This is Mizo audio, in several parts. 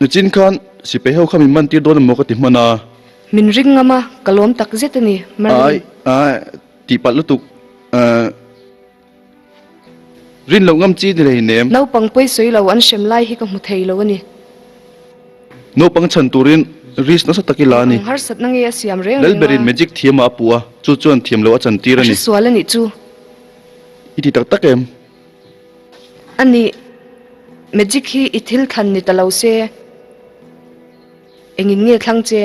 Nichin khan sipai ho kha min man tir dawn emaw ka ti hman a. Min ring ngam a, ka lawm tak zet a ni, Merlin. Ai, ai, tihpalh lutuk. Eh, rin loh ngam chi ni hleinem. Naupang pawi sawi lo an hrem lai hi ka hmu thei lo a ni. Naupang chhan turin risk nasa tak i la a ni. Eng harsatna nge a siam reng reng a? Lalberin magic thiamah a puh a, chu chuan thiam loh a chan tir A a ni. hresual a nih chu. I ti tak tak em? A nih, magic hi i thil thlan ni ta lo se, engin nge thlang che?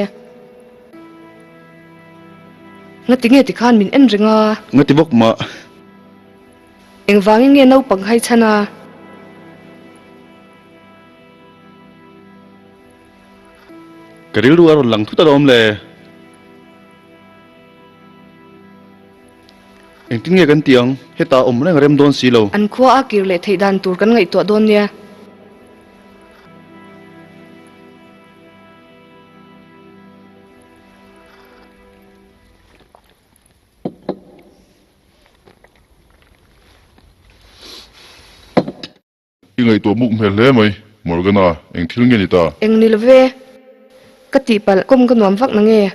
Ngati nge tikhan min en reng a? Ngati bawk mah. Engvangin nge naupang hai chhan a? Ka rilru a rawn lang thut alawm le. Engtin nge kan tih ang? Hetah awm reng a rem dawn si lo. An khua a kir leh theih dan tur kan ngaihtuah dawn nia. I ngaihtuah muk hmel hle mai, Morgana, eng thil nge ni ta? Eng ni lo ve, ka tihpalh kawm ka nuam vak na nge?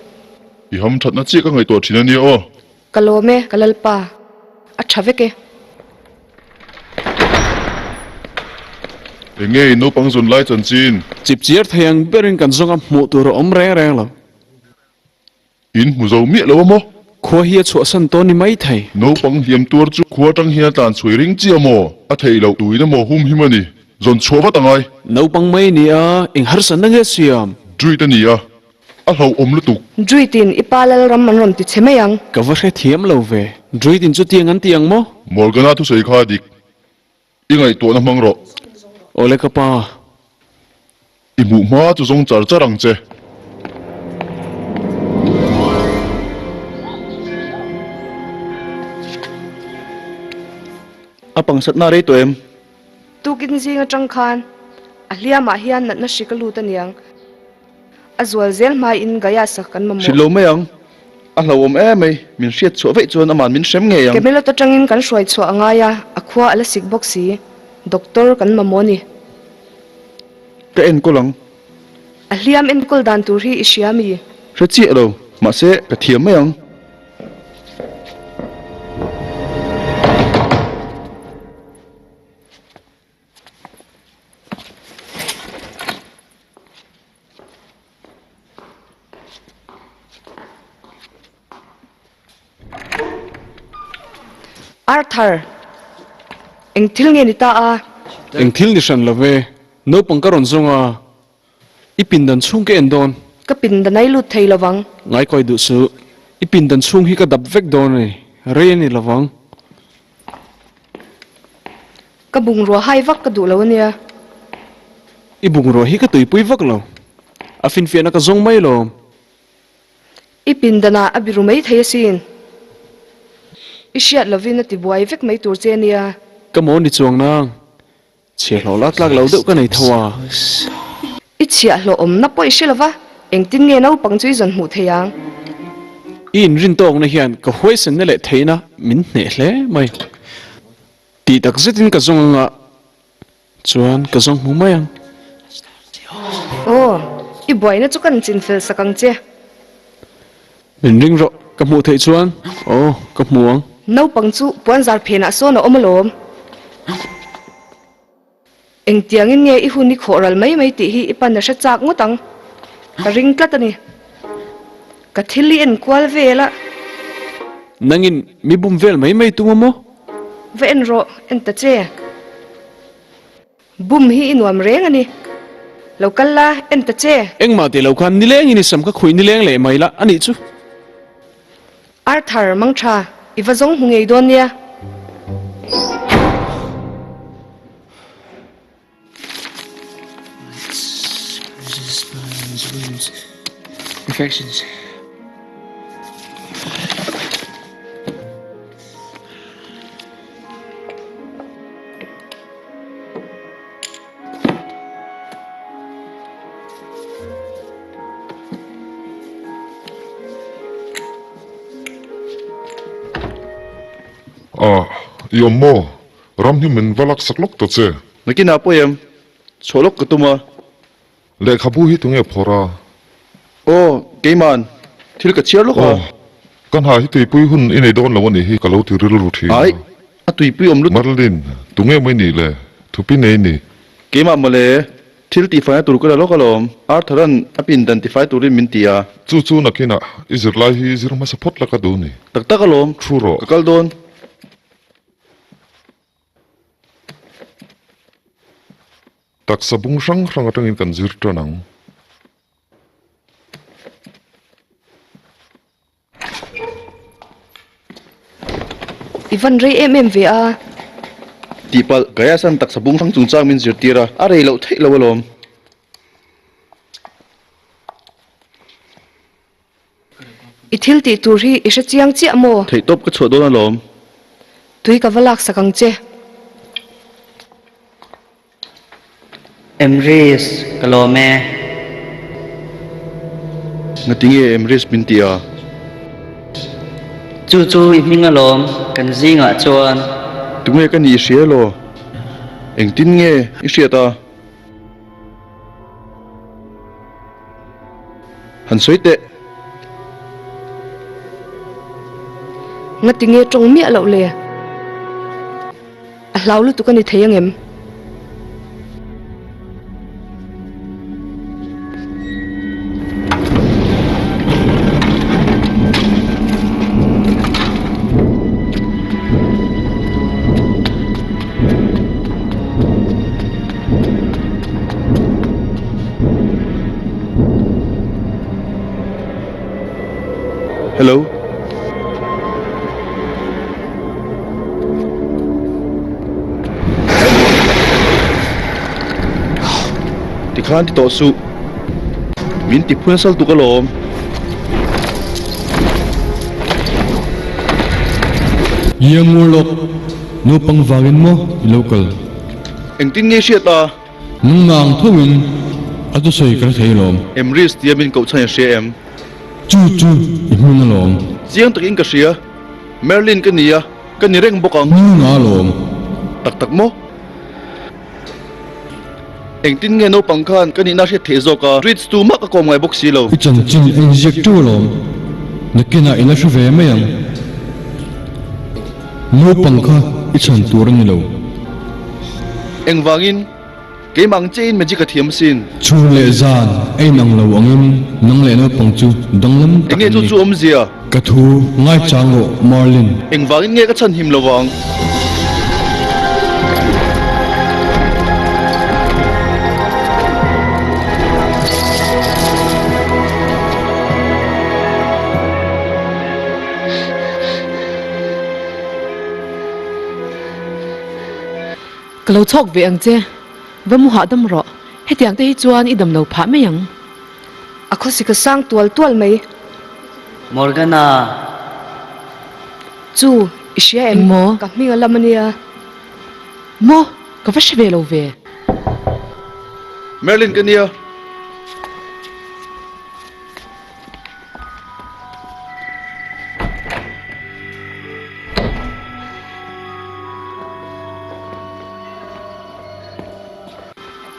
I ham thatna chiah ka ngaihtuah thin a nia aw. Ka lawm e, ka lalpa, a tha vek e. Eng nge i naupang zawn lai chanchin? Chipchiar thei ang berin kan zawnga hmuh tur a awm reng reng lo. In hmu zo miah lo a maw? Khua hi a chhuahsan tawn ni mai thei. Naupang hliam tuar chu khua atang hian a tlan chhuai ring chiah maw? A theih loh tuin emaw hum him a ni. Zawn chhuah vat a ngai. Naupang mai a ni a, eng harsatna nge siam? Druid a ni a, a hlauhawm lutuk. Druid in i pa Lalram an rawn ti che mai ang. Ka va hrethiam lo ve. Druid in chutiang an ti ang maw? Morgana thusawi kha a dik. I ngaihtuahna hmang rawh. Awle ka pa. I hmuh hma chu zawng char char ang che. A pangsatna rei tawh em? Tukin zing atang khan a hliamah hian natna hri ka lut aniang. A zual zel hmaiin Gaya sak kan mamawh. Hrilh lo mai ang. A hlauhawm em mai. Min hriat chhuah veih chuan aman min hrem ngei ang. Camelot atangin kan hruai chhuah a ngai a, a khua a la sik bawk si. Doctor kan mamawh a ni. Ka enkawl ang. A hliam enkawl dan tur hi i hria mi? Hre chiah lo. Mahse, ka thiam mai ang. Arthur, eng thil nge ni ta a? Eng thil ni hran lo ve, naupang ka rawn zawng a, i pindan chhung ka en dawn. Ka pindan ai lut thei lovang. Ngaikawi duh suh, i pindan chhung hi ka dap vek dawn a ni, rei a ni lovang. Ka bungrua hai vak ka duh lo ania. I bungrua hi ka tuipui vak lo. A finfiahna ka zawng mai lawm. I pindanah a biru mai thei asin. I hriat lovin a tibuai vek mai tur che ania. Ka maw ni chuang nang. Chhiahhlawh lak tlak lo deuh ka nei tho a. I chhiahhlawh awmna pawh i hre lova, engtin nge naupang chu i zawn hmuh thei ang? I inrin tawkna hian ka huaisenna leh theihna min hneh hle mai. Tih tak zetin ka zawng anga chuan ka zawng hmu mai ang. Aw, i buaina chu kan chinfel sak ang che. Min ring rawh, ka hmuh theih chuan aw ka hmu ang. Naupang chu puanzar phenah sawn a awm alawm. Engtiangin nge i hun i khawh ral mai mai tih hi i pan a hre chak ngawt ang. Ka ring tlat a ni. Ka thil i en kual vel a. Nangin mi bum vel mai mai tum a maw? Va en rawh, en ta che. Bum hi i nuam reng a ni. Lo kal la, en ta che. Engmah tih lo khan nilengin i sam kha khuih nileng leh mai la a nih chu. Arthur, Mangtha, i va zawng hmu ngei dawn nia. Ah, i awm maw? Ram hi min va laksak lawk ta che. Nakinah pawh em, chhuah lawk ka tum a. Lehkhabu hi tunge phawrh a? Aw, keiman thil ka chhiar lawk a. Aw, ka hna hi tuipui hun i nei dawn lo a nih hi ka lo ti rilru thin a. Ai, a tuipui awm lutuk. Merlin, tunge mai nih le? Thupi nei ni. Keimah mawle, thil tihfaina tur ka la lawk alawm. Arthur-a'n a pindan tifai turin min ti a. Chu chu nakinah i zirlai hi zir hmasa phawt la ka duh ni. Tak tak alawm, Thu rawh. Ka kal dawn. Taksa bung hrang hrang atangin kan zir tan ang. I van rei em em ve a. Tihpalh, Gaiasan taksa bung hrang chungchang min zirtir a, a rei loh theih lo alawm. I thil tih tur hi i hre chiang chiah maw? Theihtawp ka chhuah dawn alawm. Tui ka va laksak ang che. Emrys, ka lawm e. Ngati nge Emrys min ti a? Chu chu i hming alawm, kan zingah chuan. Tunge ka nih i hria elaw? Engtin nge i hriat a? Han sawi teh. Ngati nge tawng miah loh le? A hlau lutuk a ni thei ang em? Hello. Tikhan ti tawh suh. Min ti phun sal tuk alawm. Iang lawk. Naupang vangin maw i lo kal? Engtin nge hriat a? Nangmah ang tho in a thusawi ka hre thei alawm. Emrys tia min koh chhan i hria em? Chu chu i hming alawm. Chiang takin ka hria. Merlin ka ni a, ka ni reng bawk ang. Hming nga alawm. Tak tak maw? Engtin nge naupang khan ka nihna hriat theih zawk a, tweets tu mah ka kawm ngai bawk si lo. I chanchin a inziak teuh alawm, nakinah i la hre ve mai ang. Naupang kha i chhan tur a ni lo. Engvangin? Keimah ang chiahin magic a thiam asin. Chhun leh zan a inang lo angin nang leh naupang chu danglam tak Enge an chu ni. chu awmzia? Ka thu ngaichang rawh Merlin. Engvangin nge ka chhanhim lo vang? Ka lo chhawk ve ang che. Va mu hahdam rawh. Hetiang te hi chuan i dam lo phah mai ang. A khawsik a sang tual tual mai. Morgana. Chu, i hria em? Engmaw? Ka hming a lam a nia. Maw? Ka va hre ve lo ve. Merlin ka nia.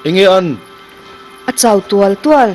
Enge an? A chau tual tual.